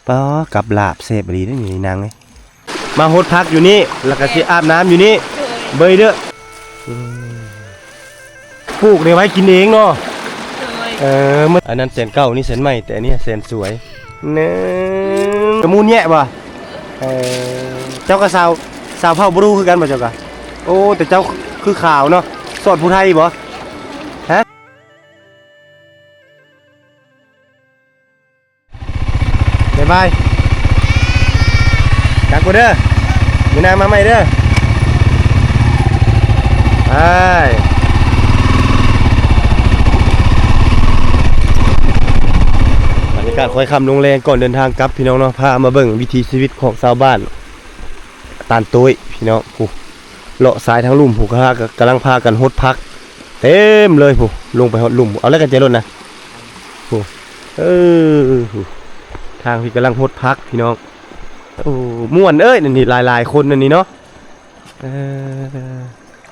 ປາ ກັບລາບແຊບອີ່ຫຼີເດ້ນີ້ນາງເອີຍ. ມາຫົດຜັກຢູ່ນີ້ ແລ້ວກໍຊິອາບນ້ຳຢູ່ນີ້ ໂດຍ ເບີຍເດີ. ອືມ ປູກນີ້ໄວ້ກິນເອງເນາະ ໂດຍ ເອີ ອັນນັ້ນແສນເກົ່າ ນີ້ແສນໃໝ່ ແຕ່ອັນນີ້ແສນສວຍ ໜຶ່ງ ກະມູນແຍະບໍ່? ເອີ ເຈົ້າກໍຊາວ ຊາວເຜົ່າບຣູຄືກັນບໍ່ເຈົ້າກະ? ໂອ້ ແຕ່ເຈົ້າຄືຂາວເນາະ ສອດຜູ້ໄທບໍ່? ຮະ? ບາຍບາຍ ກັບກູເດີ ມີນາງມາໃໝ່ເດີ ບາຍ. ບັນຍາກາດຄ່ອຍຄ່ຳລົງແລງ ກ່ອນເດີນທາງກັບ ພີ່ນ້ອງເນາະ ພາມາເບິ່ງວິຖີຊີວິດຂອງຊາວບ້ານຕານໂຕ້ຍ ພີ່ນ້ອງ. ຜູ້ ເລາະຊາຍທາງລຸ່ມ ຜູ້ ກຳລັງພາກັນຫົດຜັກເຕັມເລີຍ ຜູ້ ລົງໄປຮອດລຸ່ມ ເອົາແລ້ວກັນໃຈລົດນະ ຜູ້ ເອີ ຜູ້ ທາງພີ້ກຳລັງຫົດຜັກ ພີ່ນ້ອງ. ໂອ້ ມ່ວນເອີຍ ອັນນີ້ຫຼາຍໆຄົນ ອັນນີ້ເນາະ ເອີ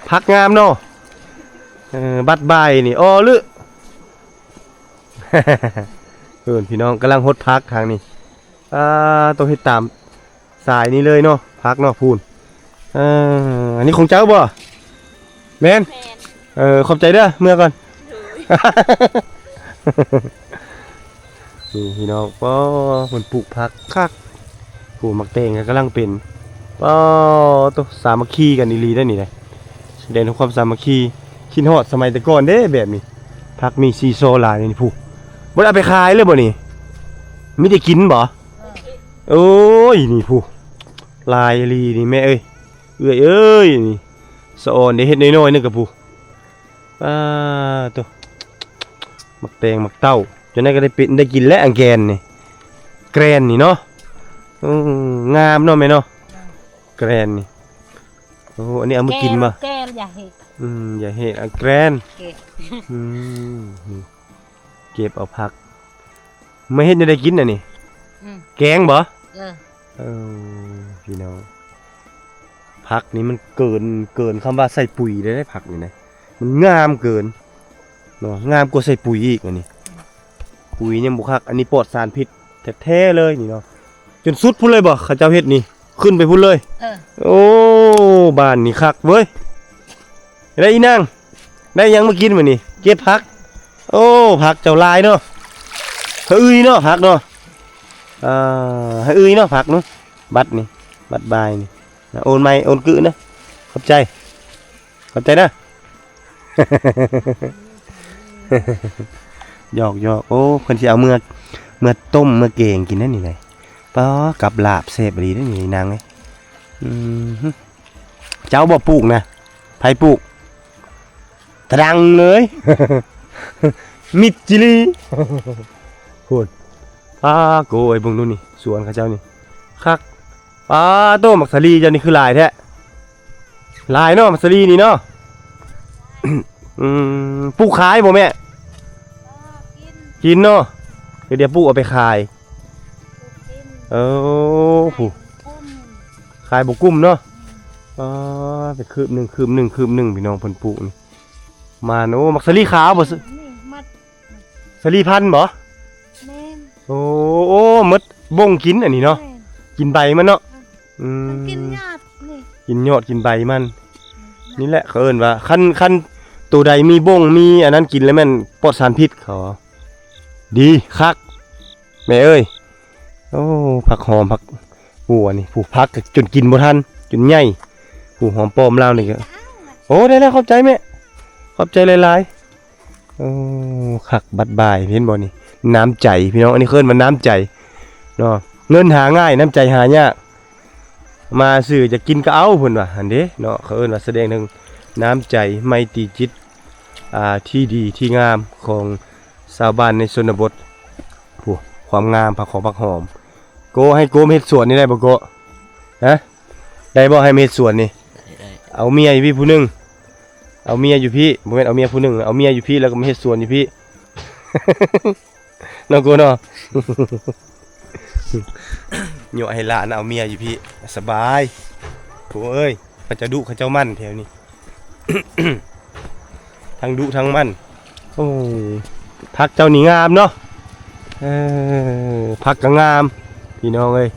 ຜັກງາມເນາະ ເອີ ບັດບ່າຍນີ້ ອໍລຶ ເອີ ພີ່ນ້ອງກຳລັງຫົດຜັກທາງນີ້ ອ່າ ຕ້ອງເຮັດຕາມ ສາຍນີ້ເລີຍເນາະ ຜັກເນາະ ພຸ້ນ ເອີ ອັນນີ້ຂອງເຈົ້າບໍ່? ແມ່ນ ແມ່ນ ເອີ ຂອບໃຈເດີ ເມືອກ່ອນ ໂດຍ ນີ້ພີ່ນ້ອງ ປ້າ ເພິ່ນປູກຜັກຄັກ ຜູ້ ໝາກແຕງກໍກຳລັງເປັນ ປ້າ ໂຕ ສາມັກຄີກັນອີ່ຫຼີເດ້ນີ້ເດ້ ສະແດງເຖິງຄວາມສາມັກຄີ ຄິດຮອດສະໄໝແຕ່ກ່ອນເດ້ແບບນີ້ ຜັກມີຊີຊໍຫຼາຍນີ້ ຜູ້ ບໍ່ໄດ້ເອົາໄປຂາຍເລີຍບໍ່ນີ້? ມີແຕ່ກິນບໍ່? ໂອ້ຍ ນີ້ຜູ້ ຫຼາຍອີ່ຫຼີນີ້ແມ່ເອີຍ ເອື້ອຍເອີຍ ນີ້ສະອອນເດ້ ເຮັດນ້ອຍໆໜຶ່ງກະຜູ້ ປາໂຕ ໝາກແຕງໝາກເຕົ້າ ຈັ່ງໃດກໍໄດ້ເປັນ ໄດ້ກິນແຫຼະ ອັນແກນນີ້ ແກຣນນີ້ເນາະ ເອີ ງາມເນາະແມ່ເນາະ ແກຣນນີ້ ໂອ້ ອັນນີ້ເອົາມາກິນບໍ່? ແກນ ແກນ ຢ່າເຮັດ ອືມ ຢ່າເຮັດ ອັນແກຣນ ເກັບ ອືມ ນີ້ ເກັບເອົາຜັກ ມາເຮັດແນວໃດກິນອັນນີ້? ອືມ ແກງບໍ່? ເອີ ເອີ ພີ່ນ້ອງ ຜັກນີ້ມັນເກີນ ເກີນຄຳວ່າໃສ່ປຸຍໄດ້ ຜັກນີ້ນະ ມັນງາມເກີນເນາະ ງາມກວ່າໃສ່ປຸຍອີກອັນນີ້ ປຸຍຍັງບໍ່ຄັກ ອັນນີ້ປອດສານພິດແທ້ໆເລີຍນີ້ເນາະ ຈົນສຸດພຸ້ນເລີຍບໍ່ ເຂົາເຈົ້າເຮັດນີ້? ຂຶ້ນໄປພຸ້ນເລີຍ ເອີ ໂອ້ ບ້ານນີ້ຄັກເວີຍ ໄດ້ອີນາງ ໄດ້ຫຍັງມາກິນມື້ນີ້? ເກັບຜັກ ໂອ້ ຜັກເຈົ້າຫຼາຍເນາະ ຫະອຶຍເນາະ ຜັກເນາະ ອ່າ ຫະອຶຍເນາະ ຜັກເນາະ ບັດນີ້ ບັດບ່າຍນີ້ ໂອນໃໝ່ ໂອນກຶນະ ຂອບໃຈ ຂອບໃຈນະ ຫຍອກໆ ໂອ້ ເພິ່ນຊິເອົາເມືອ ເມືອຕົ້ມ ເມືອແກງກິນນັ້ນນີ້ໄດ໋ ປ້າ ກັບລາບແຊບອີ່ຫຼີເດ້ນີ້ນາງເອີຍ ອືມ ເຈົ້າບໍ່ປູກນະ ໃຜປູກ? ຕະດັງເລີຍ ມິດຈີ່ຫຼີ ພຸ້ນ ປ້າ ໂກເອີຍ ເບິ່ງດູນີ້ ສວນເຂົາເຈົ້ານີ້ ຄັກ ປ້າໂຕ ໝາກສາລີເຈົ້ານີ້ຄືຫຼາຍແທ້ ຫຼາຍເນາະ ໝາກສາລີນີ້ເນາະ ອືມ ປູກຂາຍບໍ່ແມ່? ກິນ ກິນເນາະ ດຽວປູກເອົາໄປຂາຍ ເອີ ຜູ້ ຂາຍບໍ່ກຸ້ມເນາະ ອືມ ອໍ ເປັນຄືບໜຶ່ງ ຄືບໜຶ່ງ ຄືບໜຶ່ງ ພີ່ນ້ອງເພິ່ນປູກນີ້ ມາໂນ ໝາກສາລີຂາວບໍ່? ນີ້ມັດ ສາລີພັນບໍ່? ແມ່ນ ໂອ້ ໂອ້ ໝົດບົ້ງກິນອັນນີ້ເນາະ ແມ່ນ ກິນໃບມັນເນາະ ອືມ ອືມ ມັນກິນຍອດນີ້ ກິນຍອດກິນໃບມັນ ອືມ ນີ້ແຫຼະເຂົາເອີ້ນວ່າ ຄັນ ຄັນໂຕໃດມີບົ້ງ ມີອັນນັ້ນກິນແລ້ວແມ່ນປອດສານພິດ ເຂົາ ດີຄັກ ແມ່ເອີຍ ໂອ້ ຜັກຫອມ ຜັກ ໂອ້ ອັນນີ້ ຜູ້ ຜັກກໍຈົນກິນບໍ່ທັນ ຈົນໃຫຍ່ ຜູ້ ຫອມປ້ອມລາວນີ້ກໍ ໂອ້ ໄດ້ແລ້ວ ຂອບໃຈແມ່ ຂອບໃຈຫຼາຍໆ ໂອ້ ຄັກບັດບາຍ ເຫັນບໍ່ນີ້ ນ້ຳໃຈ ພີ່ນ້ອງ ອັນນີ້ເອີ້ນວ່ານ້ຳໃຈເນາະ ເງິນຫາງ່າຍ ນ້ຳໃຈຫາຍາກ ມາຊື່ຈະກິນກໍເອົາ ເພິ່ນວ່າຫັ້ນເດ້ເນາະ ເຂົາເອີ້ນວ່າສະແດງເຖິງນ້ຳໃຈ ໄມຕີຈິດ ອ່າ ທີ່ດີທີ່ງາມຂອງຊາວບ້ານໃນຊົນນະບົດ ຜູ້ ຄວາມງາມ ຜັກຫອມ ຜັກຫອມ ໂກ ໃຫ້ໂກມາເຮັດສວນນີ້ໄດ້ບໍ່ໂກ? ຮະ ໄດ້ບໍ່ ໃຫ້ມາເຮັດສວນນີ້? ໄດ້ ໄດ້ ເອົາເມຍຢູ່ພີ້ຜູ້ໜຶ່ງ ເອົາເມຍຢູ່ພີ້ ບໍ່ແມ່ນເອົາເມຍຜູ້ໜຶ່ງ ເອົາເມຍຢູ່ພີ້ ແລ້ວກໍມາເຮັດສວນຢູ່ພີ້ ເນາະ ໂກເນາະ ຍົວະໃຫ້ຫຼານເອົາເມຍຢູ່ພີ້ ສະບາຍ ໂກເອີຍ ເຂົາເຈົ້າດຸເຂົາເຈົ້າໝັ່ນແຖວນີ້ ທັງດຸທັງໝັ່ນ ໂອ້ ຜັກເຈົ້ານີ້ງາມເນາະ ເອີ ຜັກກໍງາມ ພີ່ນ້ອງເອີຍ.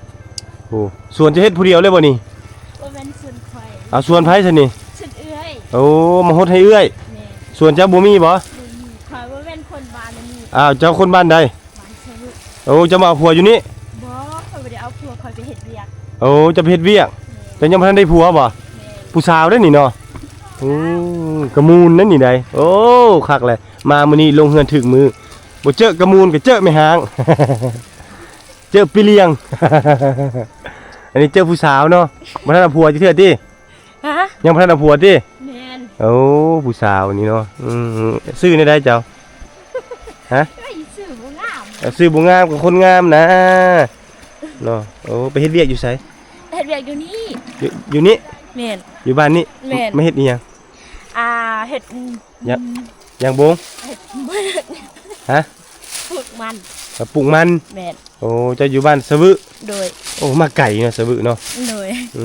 ໂອ້ ສວນຈະເຮັດຜູ້ດຽວເລີຍບໍ່ນີ້? ບໍ່ແມ່ນສວນຂ້ອຍ. ເອົາສວນໃຜຊັ້ນນີ້? ສວນເອື້ອຍ. ໂອ້ ມາຫົດໃຫ້ເອື້ອຍ. ແມ່ນ. ສວນເຈົ້າບໍ່ມີບໍ່? ບໍ່ມີ. ຂ້ອຍບໍ່ແມ່ນຄົນບ້ານນີ້. ອ້າວ ເຈົ້າຄົນບ້ານໃດ? ບ້ານສະວຶ. ໂອ້ ເຈົ້າມາເອົາຜົວຢູ່ນີ້? ບໍ່ ຂ້ອຍບໍ່ໄດ້ເອົາຜົວ ຂ້ອຍໄປເຮັດວຽກ. ໂອ້ ເຈົ້າໄປເຮັດວຽກ. ແມ່ນ. ເຈົ້າຍັງບໍ່ທັນໄດ້ຜົວບໍ່? ແມ່ນ. ຜູ້ສາວເດ້ນີ້ເນາະ. ໂອ້ ກະມູນເດ້ນີ້ໃດ. ໂອ້ ຄັກແຫຼະ ມາມື້ນີ້ລົງເຮືອນຖືກມື້ ບໍ່ເຈີກະມູນກະເຈີແມ່ຮ້າງ ເຈີປີລຽງ. ອັນນີ້ເຈີຜູ້ສາວເນາະ. ບໍ່ທັນເອົາຜົວຈັກເທື່ອຕິ? ຮະ? ຍັງບໍ່ທັນເອົາຜົວຕິ? ແມ່ນ. ໂອ້ ຜູ້ສາວນີ້ເນາະ. ອືມ ຊື່ແນວໃດເຈົ້າ? ຮະ? ເອີຍ ຊື່ບໍ່ງາມ. ເອີ ຊື່ບໍ່ງາມກະຄົນງາມນະເນາະ. ໂອ້ ໄປເຮັດວຽກຢູ່ໃສ? ເຮັດວຽກຢູ່ນີ້. ຢູ່ ຢູ່ນີ້? ແມ່ນ. ຢູ່ບ້ານນີ້? ແມ່ນ. ມາເຮັດອີ່ຫຍັງ? ອ່າ ເຮັດ ຢາງ ຢາງບົງ? ເຮັດ ຮະ? ປູກມັນ. ເອີ ປູກມັນ. ແມ່ນ. ໂອ້ ເຈົ້າຢູ່ບ້ານສະວຶ? ໂດຍ. ໂອ້ ມາໄກເນາະ ສະວຶເນາະ. ໂດຍ. ອື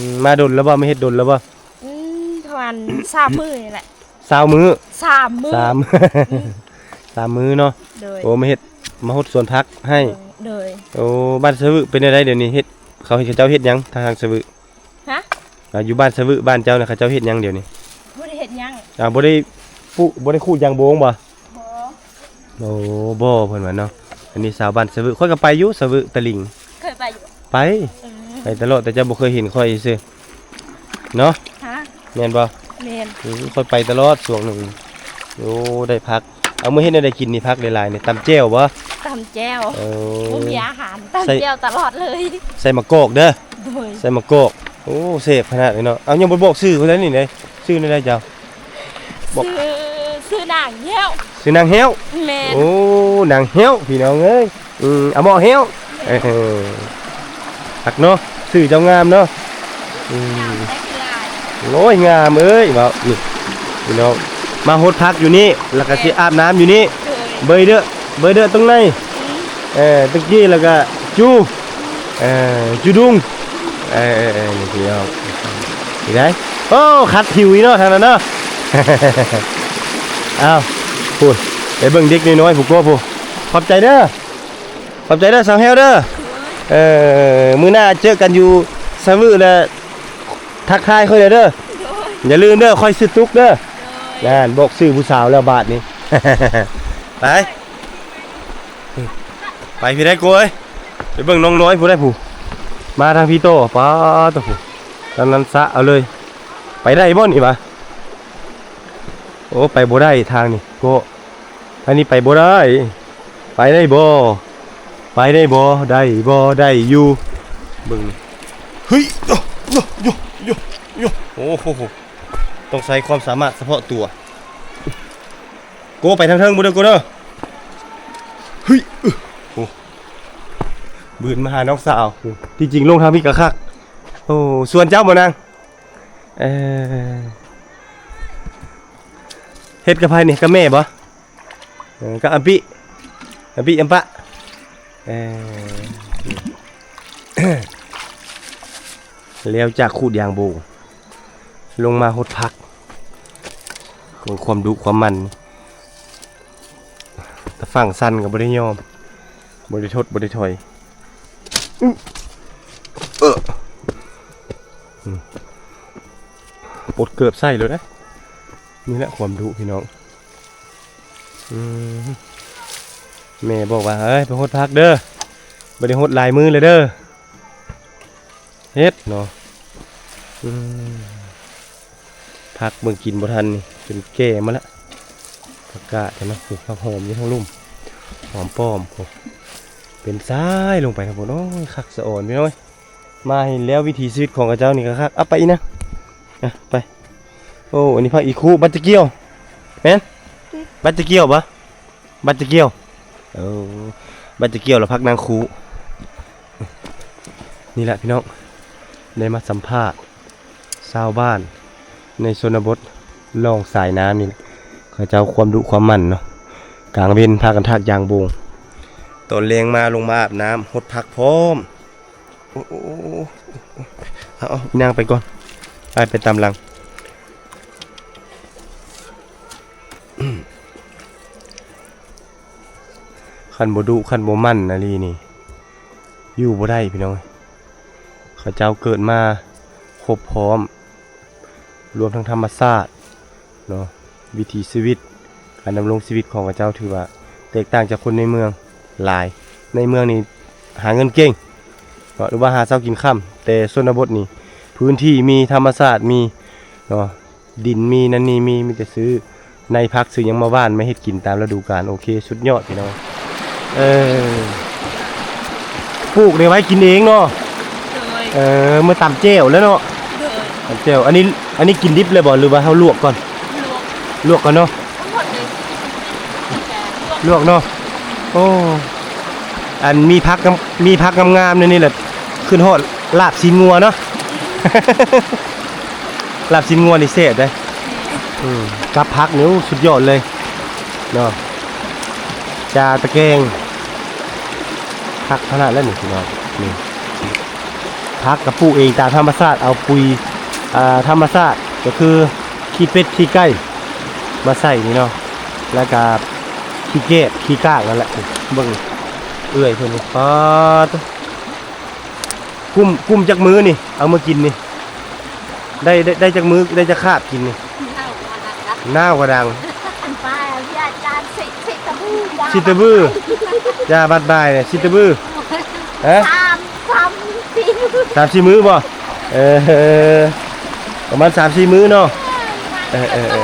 ມ ມາດົນແລ້ວບໍ່? ມາເຮັດດົນແລ້ວບໍ່? ອືມ ປະມານສາມມື້ນີ້ແຫຼະ. ຊາວມື້. ສາມມື້. ສາມ ອືມ ສາມມື້ເນາະ. ໂດຍ. ໂອ້ ມາເຮັດ ມາຫົດສວນຜັກໃຫ້. ໂດຍ. ໂອ້ ບ້ານສະວຶເປັນແນວໃດດຽວນີ້? ເຮັດ ເຂົາເຮັດ ເຂົາເຈົ້າເຮັດຫຍັງທາງ ທາງສະວຶ? ຮະ? ອ່າ ຢູ່ບ້ານສະວຶ ບ້ານເຈົ້ານະ ເຂົາເຈົ້າເຮັດຫຍັງດຽວນີ້? ບໍ່ໄດ້ເຮັດຫຍັງ. ອ່າ ບໍ່ໄດ້ປູກ ບໍ່ໄດ້ຂູດຢາງໂບງບໍ່? ບໍ່. ໂອ້ ບໍ່ ເພິ່ນວ່າເນາະ. ອັນນີ້ຊາວບ້ານສະວຶ ຂ້ອຍກະໄປຢູ່ສະວຶຕະລິງ. ເຄີຍໄປຢູ່? ໄປ. ເອີ ໄປຕະຫຼອດ ແຕ່ເຈົ້າບໍ່ເຄີຍເຫັນຂ້ອຍຊື່ເນາະ. ຮະ? ແມ່ນບໍ່? ແມ່ນ. ອືມ ຂ້ອຍໄປຕະຫຼອດຊ່ວງໜຶ່ງ. ໂອ້ ໄດ້ຜັກ. ເອົາ ມື້ເຮັດແນວໃດກິນນີ້ ຜັກຫຼາຍໆນີ້? ຕຳແຈ່ວບໍ່? ຕຳແຈ່ວ. ເອີ ບໍ່ມີອາຫານ ຕຳແຈ່ວຕະຫຼອດເລີຍ. ໃສ່ໝາກກອກເດີ. ໂດຍ. ໃສ່ໝາກກອກ. ໂອ້ ແຊບຂະໜາດເລີຍເນາະ. ເອົາ ຍັງບໍ່ບອກຊື່ເພິ່ນແລ້ວນີ້ເດ້. ຊື່ແນວໃດເຈົ້າ? ບອກ ຊື່ ຊື່ນາງແຫ້ວ. ຊື່ນາງແຫ້ວ? ແມ່ນ. ໂອ້ ນາງແຫ້ວ ພີ່ນ້ອງເອີຍ. ອືມ ອາໝໍແຫ້ວ. ເອີ ຄັກເນາະ ຊື່ເຈົ້າງາມເນາະ. ອືມ ໂອ້ຍ ງາມເອີຍ ເວົ້ານີ້ ພີ່ນ້ອງ ມາຫົດຜັກຢູ່ນີ້ ແລ້ວກະຊິອາບນ້ຳຢູ່ນີ້. ໂດຍ. ເບີຍເດີ ເບີຍເດີຕົງໃນ. ອືມ ເອີ ຕະກີ້ ແລ້ວກະຈູ ເອີ ຈູດຸງ. ເອີ ເອີ ເອີ ນີ້ພີ່ນ້ອງ ນີ້ໄດ໋. ໂອ້ ຂັດຜິວອີກເນາະ ທາງນັ້ນເນາະ. ອ້າວ ພຸ້ນ ໄປເບິ່ງເດັກນ້ອຍໆ ຜູ້ກວ່າຜູ້. ຂອບໃຈເດີ ຂອບໃຈເດີ ສາວແຫ້ວເດີ. ເອີ ມື້ໜ້າເຈີກັນຢູ່ສະວຶ ແລະ ທັກທາຍຂ້ອຍແດ່ເດີ. ໂດຍ. ຢ່າລືມເດີ ຂ້ອຍຊື່ຕຸກເດີ. ໂດຍ. ນັ້ນ ບອກຊື່ຜູ້ສາວແລ້ວບາດນີ້. ໄປ ໄປພີ້ໄດ໋ ໂກຍ ໄປເບິ່ງນ້ອງນ້ອຍຜູ້ໃດ໋ຜູ້ ມາທາງພີ້ຕໍ່. ປາດໂທ້ ທາງນັ້ນສະເອົາເລີຍ. ໄປໄດ້ບໍ່ນີ້ຫວາ? ໂອ້ ໄປບໍ່ໄດ້ທາງນີ້ ໂກ ທາງນີ້ໄປບໍ່ໄດ້. ໄປໄດ້ບໍ່? ໄປໄດ້ບໍ່? ໄດ້ບໍ່? ໄດ້ຢູ່. ເບິ່ງນີ້ ເຮີ້ຍ ໂຍ ໂຍ ໂຍ ໂຍ ໂອ້ໂຫ ຕ້ອງໃຊ້ຄວາມສາມາດສະເພາະຕົວ. ໂກ ໄປທາງເທິງພຸ້ນເດີ ໂກເດີ. ເຮີ້ຍ ໂອ້ ບືນມາຫານ້ອງສາວ. ທີ່ຈິງລົງທາງພີ້ກະຄັກ. ໂອ້ ສວນເຈົ້າບໍ່ນາງ? ເອີ ເຮັດກັບໃຜນີ້? ກັບແມ່ບໍ່? ເອີ ກັບອຳປິ ອຳປິ ອຳປະ. ເອີ ແລ້ວຈາກຂູດຢາງໂບງ ລົງມາຫົດຜັກ. ໂອ້ ຄວາມດຸຄວາມໝັ່ນ ຕາຝັ່ງສັ່ນກະບໍ່ໄດ້ຍອມ ບໍ່ໄດ້ທົດ ບໍ່ໄດ້ຖອຍ. ອື ເອີ ອືມ ປົດເກີບໃສ່ໂລດນະ. ນີ້ແຫຼະຄວາມດຸພີ່ນ້ອງ. ອືມ ແມ່ບອກວ່າ ເອີຍ ໄປຫົດຜັກເດີ ບໍ່ໄດ້ຫົດຫຼາຍມື້ແລ້ວເດີ. ເຮັດເນາະ. ອືມ ຜັກເບິ່ງກິນບໍ່ທັນນີ້ ຈົນແກ່ມາລະ. ຜັກກາດເນາະ ໂອ້ ຜັກຫອມຢູ່ທາງລຸ່ມ ຫອມປ້ອມ ໂອ້ ເປັນສາຍລົງໄປທາງພຸ້ນ. ໂອ້ຍ ຄັກສະອອນພີ່ນ້ອງເອີຍ. ມາເຫັນແລ້ວວິຖີຊີວິດຂອງເຂົາເຈົ້ານີ້ກະຄັກ. ເອົາໄປອີກນະ ອ່ະ ໄປ. ໂອ້ ອັນນີ້ຜັກອີຄູ ບັດຈະກ່ຽວ ແມ່ນ? ບັດຈະກ່ຽວບໍ່? ບັດຈະກ່ຽວ ເອີ ບັດຈະກ່ຽວ ແລ້ວຜັກນາງຄູ. ນີ້ແຫຼະພີ່ນ້ອງ ໄດ້ມາສຳພາດຊາວບ້ານໃນຊົນນະບົດ ລ່ອງສາຍນ້ຳນີ້ແຫຼະ ເຂົາເຈົ້າຄວາມດຸຄວາມໝັ່ນເນາະ. ກາງເວັນພາກັນຖາກຢາງໂບງ ຕອນແລງມາລົງມາອາບນ້ຳ ຫົດຜັກພ້ອມ. ໂອ້ ໂອ້ ໂອ້ ໂອ້ ເອົາ ເອົາ ອີນາງໄປກ່ອນ ອ້າຍໄປຕາມຫຼັງ. ຄັນບໍ່ດຸ ຄັນບໍ່ໝັ່ນອີ່ຫຼີນີ້ ຢູ່ບໍ່ໄດ້ພີ່ນ້ອງເອີຍ. ເຂົາເຈົ້າເກີດມາຄົບພ້ອມ ລວມທັງທຳມະຊາດເນາະ, ວິຖີຊີວິດ ການດຳລົງຊີວິດຂອງເຂົາເຈົ້າຖືວ່າແຕກຕ່າງຈາກຄົນໃນເມືອງຫຼາຍ. ໃນເມືອງນີ້ຫາເງິນເກັ່ງເນາະ ຫຼືວ່າຫາເຊົ້າກິນຄ່ຳ, ແຕ່ຊົນນະບົດນີ້ພື້ນທີ່ມີ ທຳມະຊາດມີເນາະ. ດິນມີ ນັ້ນນີ້ມີ ມີແຕ່ຊື້ໃນຜັກຊື້ຫຍັງມາຫວ່ານ ມາເຮັດກິນຕາມລະດູການ. ໂອເຄ ສຸດຍອດພີ່ນ້ອງ. ເອີ ປູກໄດ້ໄວ້ກິນເອງເນາະ. ໂດຍ ເອີ ເມື່ອຕຳແຈ່ວແລ້ວເນາະ. ໂດຍ ຕຳແຈ່ວ. ອັນນີ້ ອັນນີ້ກິນດິບເລີຍບໍ່ ຫຼືວ່າເຮົາລວກກ່ອນ? ລວກ ລວກກ່ອນເນາະ. ທັງໝົດເລີຍ ລວກເນາະ. ໂອ້ ອັນມີຜັກງາມ ມີຜັກງາມໆ ແນວນີ້ແຫຼະ ຂຶ້ນຮອດລາບຊີ້ນງົວເນາະ. ລາບຊີ້ນງົວນີ້ແຊບເດ້. ອືມ ກັບຜັກນີ້ ໂອ້ ສຸດຍອດເລີຍເນາະ. ຈາຕະແກງ ຄັກຂະໜາດແລ້ວນີ້ພີ່ນ້ອງ. ນີ້ ຜັກກະປູກເອງຕາມທຳມະຊາດ ເອົາປຸຍ ອ່າ ທຳມະຊາດ ກໍຄືຂີ້ເປັດຂີ້ໄກ່ມາໃສ່ນີ້ເນາະ, ແລ້ວກະຂີ້ແກບຂີ້ກ້າງນັ້ນແຫຼະ. ເບິ່ງເອື້ອຍເພິ່ນນີ້ ປາດ ກຸ້ມ ກຸ້ມຈັກມື້ນີ້ ເອົາມາກິນນີ້ ໄດ້ ໄດ້ ໄດ້ຈັກມື້ ໄດ້ຈັກຄາບກິນນີ້? ໜາວກະດັງ ໜາວກະດັງ ຊິຕະບື ຢ່າບາດບາຍ ຊິຕະບື ຮະ ສາມ ສາມສີ່ມື້ ສາມສີ່ມື້ບໍ່? ເອີ ປະມານສາມສີ່ມື້ເນາະ. ເອີ ເອີ ເອີ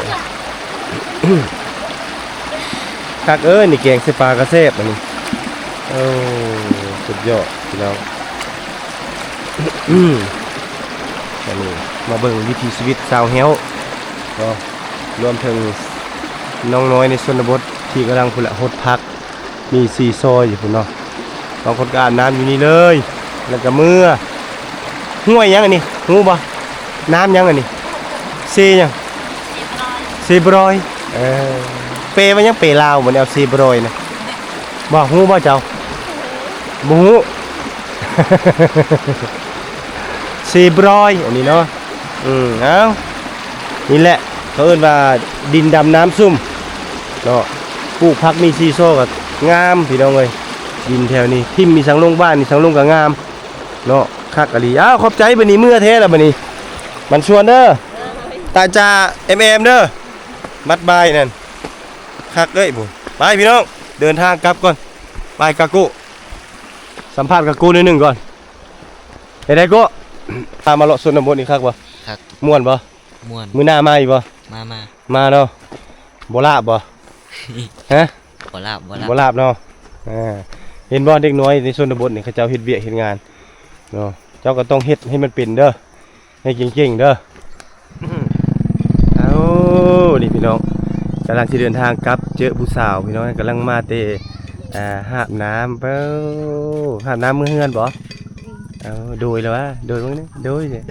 ຄັກເອີຍ ນີ້ແກງໃສ່ປາກະແຊບອັນນີ້. ໂອ້ ສຸດຍອດພີ່ນ້ອງ. ອັນນີ້ມາເບິ່ງວິຖີຊີວິດຊາວແຮ້ວເນາະ, ລວມເຖິງນ້ອງນ້ອຍໃນຊົນນະບົດທີ່ກຳລັງພຸ້ນລະຫົດຜັກ ມີຊີຊໍຢູ່ພຸ້ນເນາະ. ບາງຄົນກໍອາບນ້ຳຢູ່ນີ້ເລີຍ ແລ້ວກໍເມືອ. ຫ້ວຍຫຍັງອັນນີ້ ຮູ້ບໍ່? ນ້ຳຫຍັງອັນນີ້? ເຊຫຍັງ? ເຊບຣອຍ. ເອີ ແປວ່າຫຍັງ? ແປລາວບໍ່ແນວເຊບຣອຍນະ? ບໍ່ຮູ້ບໍ່ເຈົ້າ? ບໍ່ຮູ້. ເຊບຣອຍອັນນີ້ເນາະ. ອືມ ເອົາ ນີ້ແຫຼະ ເຂົາເອີ້ນວ່າດິນດຳນ້ຳຊຸ່ມເນາະ. ປູກຜັກມີຊີຊໍກໍງາມພີ່ນ້ອງເອີຍ. ດິນແຖວນີ້ ຖິ້ມອີ່ສັງລົງ ຫວ່ານອີ່ສັງລົງກໍງາມເນາະ. ຄັກອີ່ຫຼີ. ອ້າວ ຂອບໃຈ. ບັດນີ້ເມືອແທ້ລະບັດນີ້ ມັນຊວນເດີ ຕາຈາ ແອມແອມເດີ ບັດບາຍນັ້ນ. ຄັກເອີຍ ໄປພີ່ນ້ອງ ເດີນທາງກັບກ່ອນ. ໄປກາໂກ ສຳພາດກາໂກໜ້ອຍໜຶ່ງກ່ອນ. ເຮັດໃດໂກ? ພາມາເລາະຊົນນະບົດນີ້ຄັກບໍ່? ຄັກ. ມ່ວນບໍ່? ມ່ວນ. ມື້ໜ້າມາອີກບໍ່? ມາ ມາ. ມາເນາະ. ບໍ່ລາບບໍ່? ຮະ? ບໍ່ລາບ ບໍ່ລາບ ບໍ່ລາບເນາະ. ອ່າ ເຫັນບໍ່ ເດັກນ້ອຍໃນຊົນນະບົດນີ້ ເຂົາເຈົ້າເຮັດວຽກເຮັດງານເນາະ. ເຈົ້າກໍຕ້ອງເຮັດໃຫ້ມັນເປັນເດີ ໃຫ້ເກັ່ງໆເດີ. ເອົາ ນີ້ພີ່ນ້ອງ ກຳລັງຊິເດີນທາງກັບ ເຈີຜູ້ສາວພີ່ນ້ອງ ກຳລັງມາແຕ່ ອ່າ ຫາບນ້ຳ. ເອົ້າ ຫາບນ້ຳເມືອເຮືອນບໍ່? ເອົາ ໂດຍແລ້ວວະ ໂດຍເບິ່ງນີ້ ໂດຍ ໂດຍ.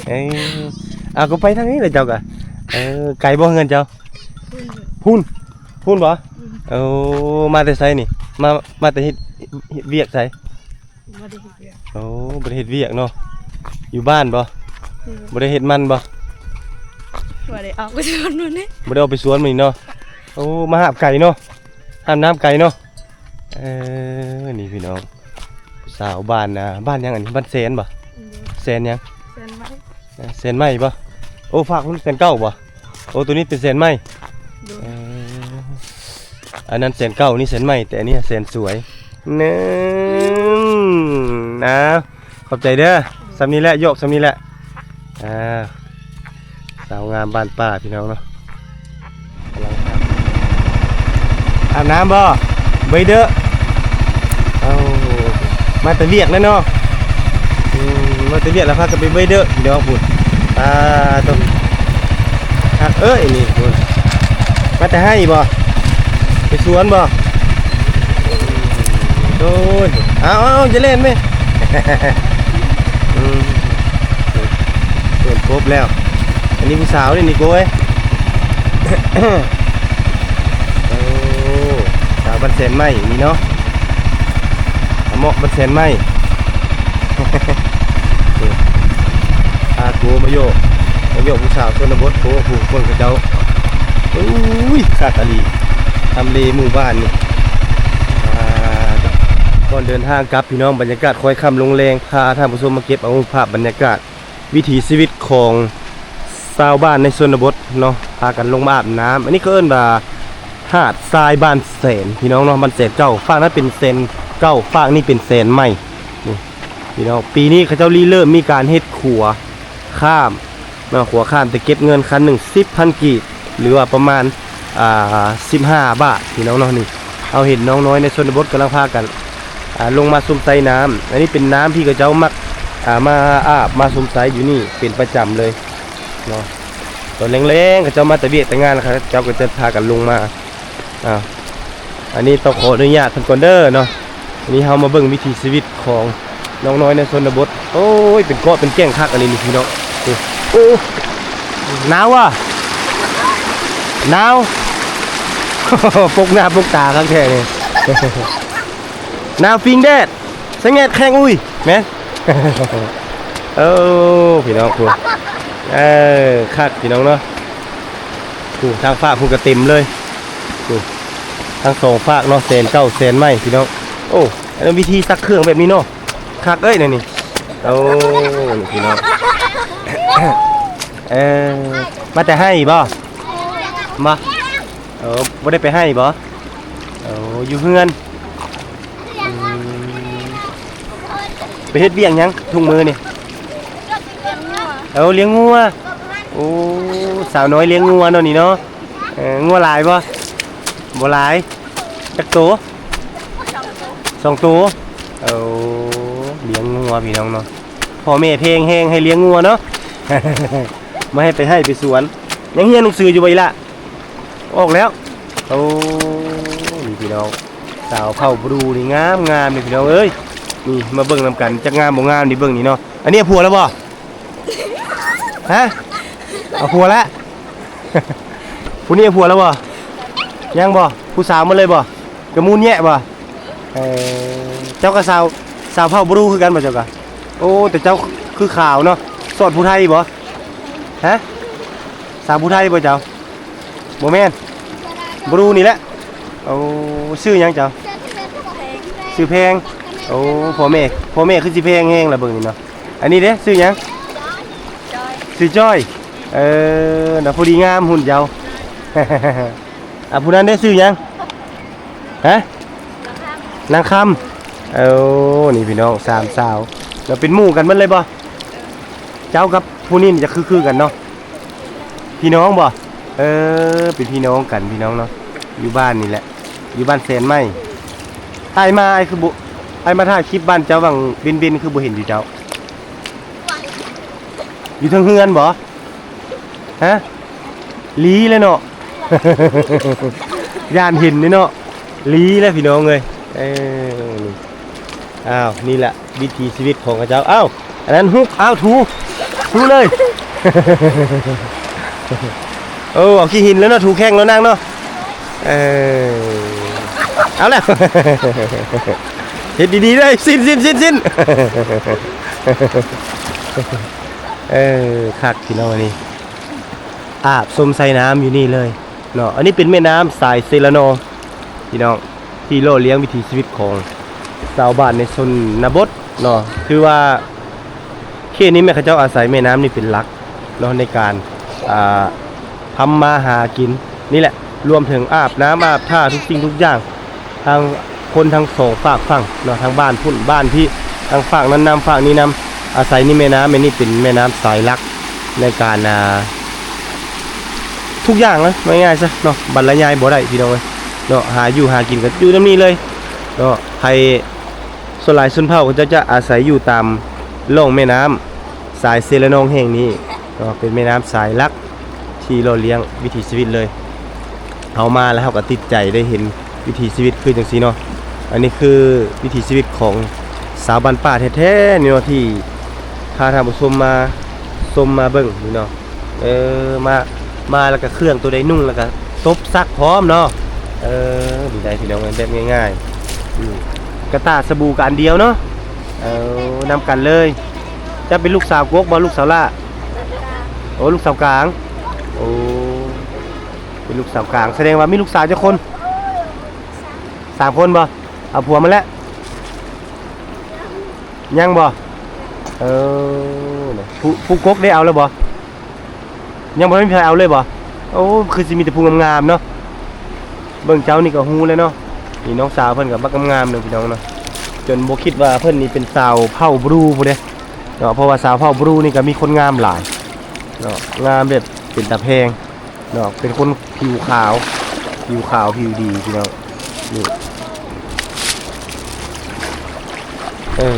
ເອີ ເອົາ ກໍໄປທາງນີ້ແຫຼະເຈົ້າກະ. ເອີ ໄກບໍ່ເຮືອນເຈົ້າ? ພຸ້ນ ພຸ້ນບໍ່? ເອົາ ມາແຕ່ໃສນີ້? ມາ ມາແຕ່ເຮັດ ເຮັດວຽກໃສ? ບໍ່ໄດ້ເຮັດວຽກ. ໂອ້ ບໍ່ໄດ້ເຮັດວຽກເນາະ. ຢູ່ບ້ານບໍ່? ອືມ ບໍ່ໄດ້ເຮັດມັນບໍ່? ບໍ່ໄດ້ອອກໄປສວນມື້ນີ້ ບໍ່ໄດ້ອອກໄປສວນມື້ນີ້ເນາະ. ໂອ້ ມາຫາບໄກເນາະ ຫາບນ້ຳໄກເນາະ. ເອີ ນີ້ພີ່ນ້ອງ ສາວບ້ານນາ ບ້ານຫຍັງອັນນີ້? ບ້ານແສນບໍ່? ອືມ ແສນຫຍັງ? ແສນໄມ້. ເອີ ແສນໄມ້ບໍ່? ໂອ້ ຟາກພຸ້ນແສນເກົ້າບໍ່? ໂອ້ ໂຕນີ້ເປັນແສນໄມ້. ໂດຍ. ເອີ ອັນນັ້ນແສນເກົ້າ ນີ້ແສນໄມ້ ແຕ່ອັນນີ້ແສນສວຍ. ໜຶ່ງ ນາ ຂອບໃຈເດີ. ສ່ຳນີ້ແຫຼະ ຢອກສ່ຳນີ້ແຫຼະ. ອ່າ ສາວງາມບ້ານປ່າພີ່ນ້ອງເນາະ ກຳລັງອາບນ້ຳບໍ່? ເບິ່ງເດີ. ເອົາ ມາແຕ່ວຽກແລ້ວເນາະ. ອືມ ມາແຕ່ວຽກແລ້ວພາກັນໄປເບິ່ງເດີພີ່ນ້ອງພຸ້ນ. ອ່າ ໂຕ ຄັກເອີຍນີ້ພຸ້ນ. ມາແຕ່ໄຮ່ບໍ່? ໄປສວນບໍ່? ໂອ້ຍ ເອົາ ເອົາ ຢ່າເລ່ນແມ. ອືມ ເປີດຄົບແລ້ວ. ອັນນີ້ຜູ້ສາວເດ້ນີ້ໂກຍ. ໂອ້ ສາວບ້ານແສນໄມ້ນີ້ເນາະ ອາເມາະບ້ານແສນໄມ້. ພາໂກມາໂຍກ ມາໂຍກຜູ້ສາວຊົນນະບົດ. ໂອ້ ຜູ້ຄົນເຂົາເຈົ້າ ໂອ້ຍ ຄັກອີ່ຫຼີ ທຳເລໝູ່ບ້ານນີ້. ອ່າ ກ່ອນເດີນທາງກັບ ພີ່ນ້ອງ, ບັນຍາກາດຄ້ອຍຄ່ຳລົງແລງ ພາທ່ານຜູ້ຊົມມາເກັບເອົາຮູບພາບບັນຍາກາດວິຖີຊີວິດຂອງຊາວບ້ານໃນຊົນນະບົດເນາະ, ພາກັນລົງມາອາບນ້ຳ. ອັນນີ້ເຂົາເອີ້ນວ່າຫາດຊາຍບ້ານແສນ ພີ່ນ້ອງເນາະ, ບ້ານແສນເກົ່າ, ຟາກນັ້ນເປັນແສນເກົ່າ, ຟາກນີ້ເປັນແສນໃໝ່. ນີ້ ພີ່ນ້ອງ, ປີນີ້ເຂົາເຈົ້າລິເລີ່ມມີການເຮັດຂົວຂ້າມເນາະ, ຂົວຂ້າມ ແຕ່ເກັບເງິນຄັນໜຶ່ງສິບພັນກີບ ຫຼືວ່າປະມານ ອ່າ ສິບຫ້າບາດ ພີ່ນ້ອງເນາະ. ນີ້ ເຮົາເຫັນນ້ອງນ້ອຍໃນຊົນນະບົດກຳລັງພາກັນ ອ່າ ລົງມາຊົມໄຊນ້ຳ. ອັນນີ້ເປັນນ້ຳທີ່ເຂົາເຈົ້າມັກ ອ່າ ມາອາບມາຊົມໄຊຢູ່ນີ້ເປັນປະຈຳເລີຍເນາະ. ຕອນແລງໆ ເຂົາເຈົ້າມາແຕ່ວຽກແຕ່ງານ ເຂົາເຈົ້າກໍຈະພາກັນລົງມາ. ອ່າ ອັນນີ້ຕ້ອງຂໍອະນຸຍາດເພິ່ນກ່ອນເດີເນາະ. ອັນນີ້ເຮົາມາເບິ່ງວິຖີຊີວິດຂອງນ້ອງນ້ອຍໃນຊົນນະບົດ. ໂອ້ຍ ເປັນເກາະເປັນແກ້ງຄັກອີ່ຫຼີນີ້ພີ່ນ້ອງ. ໂອ້ ໂອ້ ໜາວວ່າ ໜາວ ປົກໜ້າປົກຕາຄັກແທ້ນີ້. ໜາວປິງແດດ ສະແງດແຂ້ງອຸ້ຍ ແມ່ນ. ໂອ້ ພີ່ນ້ອງພຸ້ນ ເອີ ຄັກພີ່ນ້ອງເນາະ. ຜູ້ທາງຟາກພຸ້ນກໍເຕັມເລີຍ ຜູ້ທາງສອງຟາກເນາະ, ແສນເກົ່າແສນໃໝ່ພີ່ນ້ອງ. ໂອ້ ອັນນັ້ນວິທີຊັກເຄື່ອງແບບນີ້ເນາະ, ຄັກເອີຍແນວນີ້. ໂອ້ ພີ່ນ້ອງ ເອີ ມາແຕ່ໄຮ່ບໍ່? ມາ ເອີ ບໍ່ໄດ້ໄປໄຮ່ບໍ່? ໂອ້ ຢູ່ເຮືອນ. ອືມ ໄປເຮັດວຽກຫຍັງທຸກມື້ນີ້? ເອີ ລ້ຽງງົວ. ໂອ້ ສາວນ້ອຍລ້ຽງງົວເນາະນີ້ເນາະ. ເອີ ງົວຫຼາຍບໍ່? ບໍ່ຫຼາຍ. ຈັກໂຕ? ສອງໂຕ. ໂອ້ ລ້ຽງງົວພີ່ນ້ອງເນາະ, ພໍ່ແມ່ແພງແຮງໃຫ້ລ້ຽງງົວເນາະ. ບໍ່ໃຫ້ໄປໄຮ່ໄປສວນ. ຍັງຮຽນໜັງສືຢູ່ບໍ່ອີ່ຫຼ້າ? ອອກແລ້ວ. ໂອ້ ນີ້ພີ່ນ້ອງ ສາວເຜົ່າບຣູນີ້ງາມໆ ນີ້ພີ່ນ້ອງເອີຍ. ນີ້ມາເບິ່ງນຳກັນ ຈັກງາມບໍ່ງາມນີ້ ເບິ່ງນີ້ເນາະ. ອັນນີ້ເອົາຜົວແລ້ວບໍ່? ຮະ ເອົາຜົວແລ້ວ. ຜູ້ນີ້ເອົາຜົວແລ້ວບໍ່? ຍັງບໍ່? ຜູ້ສາວໝົດເລີຍບໍ່? ກະມູນແຍະບໍ່? ເອີ ເຈົ້າກະສາວ ສາວເຜົ່າບຣູຄືກັນບໍ່ເຈົ້າກະ? ໂອ້ ແຕ່ເຈົ້າຄືຂາວເນາະ. ສອດຜູ້ໄທບໍ່? ຮະ ສາວຜູ້ໄທບໍ່ເຈົ້າ? ບໍ່ແມ່ນ ບຣູນີ້ແຫຼະ. ໂອ້ ຊື່ຫຍັງເຈົ້າ? ຊື່ແພງ. ໂອ້ ພໍ່ແມ່ ພໍ່ແມ່ຄືຊິແພງແຮງລະເບິ່ງນີ້ເນາະ. ອັນນີ້ເດ້ ຊື່ຫຍັງ? ຊື່ຈ້ອຍ. ເອີ ນະ ພໍດີງາມຮຸ່ນເຈົ້າ. ອ່າ ຜູ້ນັ້ນເດ້ຊື່ຫຍັງ? ຮະ ນາງຄຳ. ໂອ້ ນີ້ພີ່ນ້ອງ ສາມສາວ ແລ້ວເປັນໝູ່ກັນເບິດເລີຍບໍ່? ເຈົ້າກັບຜູ້ນີ້ຈະຄືໆກັນເນາະ. ພີ່ນ້ອງບໍ່? ເອີ ເປັນພີ່ນ້ອງກັນພີ່ນ້ອງເນາະ, ຢູ່ບ້ານນີ້ແຫຼະ ຢູ່ບ້ານແສນໃໝ່. ອ້າຍມາ ອ້າຍຄືບໍ່ ອ້າຍມາຖ່າຍຄລິບບ້ານເຈົ້າຫວ່າງເວັນໆ ຄືບໍ່ເຫັນຢູ່ເຈົ້າ? ຢູ່ເທິງເຮືອນບໍ່? ຮະ ຫຼີແລ້ວເນາະ. ຢ້ານເຫັນເດ້ເນາະ. ຫຼີແລ້ວພີ່ນ້ອງເອີຍ. ເອີ ນີ້ ອ້າວ ນີ້ແຫຼະວິຖີຊີວິດຂອງເຂົາເຈົ້າ. ອ້າວ ອັນນັ້ນຮຸກ ອ້າວ ຖູ ຖູເລີຍ. ໂອ້ ເອົາຂີ້ຫີນແລ້ວເນາະ ຖູແຂ້ງແລ້ວນາງເນາະ. ເອີ ເອົາແລ້ວ ເຮັດດີໆເດີ ສິ້ນໆໆໆ. ເອີ ຄັກພີ່ນ້ອງ ອັນນີ້ ອາບຊົມໄຊນ້ຳຢູ່ນີ້ເລີຍເນາະ. ອັນນີ້ເປັນແມ່ນ້ຳສາຍເຊລະນອງ ພີ່ນ້ອງ ທີ່ຫຼໍ່ລ້ຽງວິຖີຊີວິດຂອງຊາວບ້ານໃນຊົນນະບົດເນາະ. ຖືວ່າເຂດນີ້ແມ່ນເຂົາເຈົ້າອາໄສແມ່ນ້ຳນີ້ເປັນຫຼັກເນາະ ໃນການ ອ່າ ທຳມາຫາກິນນີ້ແຫຼະ, ລວມເຖິງອາບນ້ຳອາບທ່າທຸກສິ່ງທຸກຢ່າງ ທາງຄົນທັງສອງຟາກຝັ່ງເນາະ, ທາງບ້ານພຸ້ນບ້ານພີ້ ທາງຟາກນັ້ນນຳຟາກນີ້ນຳ, ອາໄສນີ້ແມ່ນ້ຳ ແມ່ນີ້ເປັນແມ່ນ້ຳສາຍຫຼັກໃນການ ອ່າ ທຸກຢ່າງນະ ເວົ້າງ່າຍໆຊະເນາະ, ບັນລະຍາຍບໍ່ໄດ້ພີ່ນ້ອງເອີຍເນາະ. ຫາຢູ່ຫາກິນກໍຢູ່ນຳນີ້ເລີຍເນາະ. ໃຜ ສ່ວນຫຼາຍຊົນເຜົ່າເຂົາເຈົ້າຈະອາໄສຢູ່ຕາມລ່ອງແມ່ນ້ຳສາຍເຊລະນອງແຫ່ງນີ້ເນາະ, ເປັນແມ່ນ້ຳສາຍຫຼັກທີ່ຫຼໍ່ລ້ຽງວິຖີຊີວິດເລີຍ. ເຮົາມາແລ້ວເຮົາກໍຕິດໃຈໄດ້ເຫັນວິຖີຊີວິດຄືຈັ່ງຊີ້ເນາະ. ອັນນີ້ຄືວິຖີຊີວິດຂອງຊາວບ້ານປ່າແທ້ໆນີ້ເນາະ ທີ່ພາທ່ານຜູ້ຊົມມາຊົມມາເບິ່ງນີ້ເນາະ. ເອີ ມາ ມາແລ້ວກະເຄື່ອງໂຕໃດນຸ່ງແລ້ວກະຕົບຊັກພ້ອມເນາະ. ເອີ ດີໃດພີ່ນ້ອງເອີຍ ແບບງ່າຍໆ. ອືມ ກະຕ່າສະບູກະອັນດຽວເນາະ. ເອີ ນຳກັນເລີຍ. ເຈົ້າເປັນລູກສາວກົກບໍ່ ລູກສາວຫຼ້າ? ໂອ້ ລູກສາວກາງ. ໂອ້ ເປັນລູກສາວກາງ ສະແດງວ່າມີລູກສາວຈັກຄົນ? ສາມຄົນບໍ່? ເອົາຜົວມາແລ້ວ. ຍັງບໍ່? ເອີ ຜູ້ ຜູ້ກົກໄດ້ເອົາແລ້ວບໍ່? ຍັງບໍ່ທັນມີໃຜເອົາເລີຍບໍ່? ໂອ້ ຄືຊິມີແຕ່ຜູ້ງາມໆເນາະ. ເບິ່ງເຈົ້ານີ້ກໍຮູ້ແລ້ວເນາະ. ນີ້ນ້ອງສາວເພິ່ນກໍບັກງາມໆເນາະ ພີ່ນ້ອງເນາະ. ຈົນບໍ່ຄິດວ່າເພິ່ນນີ້ເປັນຊາວເຜົ່າບຣູພຸ້ນເດ້ເນາະ, ເພາະວ່າຊາວເຜົ່າບຣູນີ້ກໍມີຄົນງາມຫຼາຍເນາະ, ງາມແບບເປັນຕາແພງເນາະ, ເປັນຄົນຜິວຂາວ ຜິວຂາວຜິວດີ ພີ່ນ້ອງ. ນີ້ ເອີ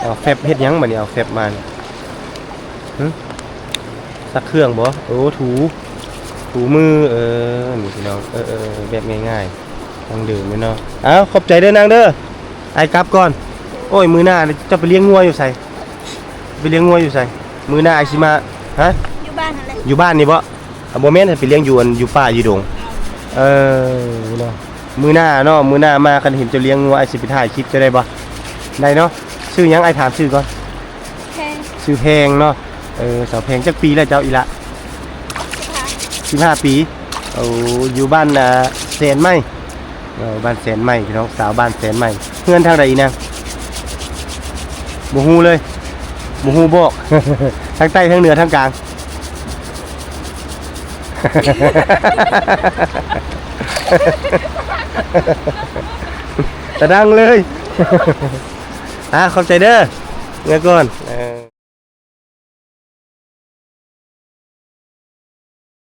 ເອົາແຟັບເຮັດຫຍັງບັດນີ້? ເອົາແຟັບມານີ້ ຫຶ ຊັກເຄື່ອງບໍ່? ໂອ້ ຖູ ຖູມື. ເອີ ນີ້ພີ່ນ້ອງ ເອີ ເອີ ແບບງ່າຍໆ ດັ່ງເດີມເລີຍເນາະ. ເອົາ ຂອບໃຈເດີນາງເດີ, ອ້າຍກັບກ່ອນ. ໂອ້ຍ ມື້ໜ້າເຈົ້າໄປລ້ຽງງົວຢູ່ໃສ? ໄປລ້ຽງງົວຢູ່ໃສ? ມື້ໜ້າອ້າຍຊິມາ. ຮະ? ຢູ່ບ້ານຫັ້ນແຫຼະ. ຢູ່ບ້ານນີ້ບໍ່? ອ່າ ບໍ່ແມ່ນ ໄປລ້ຽງຢູ່ ອັນ ຢູ່ປ່າຢູ່ດົງ. ເອີ ເນາະ ມື້ໜ້າເນາະ ມື້ໜ້າມາ ຄັນເຫັນເຈົ້າລ້ຽງງົວ ອ້າຍຊິໄປຖ່າຍຄລິບເຈົ້າໄດ້ບໍ່? ໄດ້ເນາະ. ຊື່ຫຍັງ? ອ້າຍຖາມຊື່ກ່ອນ. ແພງ. ຊື່ແພງເນາະ. ເອີ ສາວແພງ ຈັກປີແລ້ວເຈົ້າອີ່ຫຼະ? ສິບຫ້າ ສິບຫ້າປີ. ໂອ້ ຢູ່ບ້ານ ອ່າ ແສນໃໝ່. ເອີ ບ້ານແສນໃໝ່ ພີ່ນ້ອງ ສາວບ້ານແສນໃໝ່. ເຮືອນທາງໃດອີ່ນາງ? ບໍ່ຮູ້ເລີຍ ບໍ່ຮູ້ບອກ. ທາງໃຕ້ ທາງເໜືອ ທາງກາງ? ຕາດັງເລີຍ. ອ່າ ຂອບໃຈເດີ ເມືອກ່ອນ. ເອີ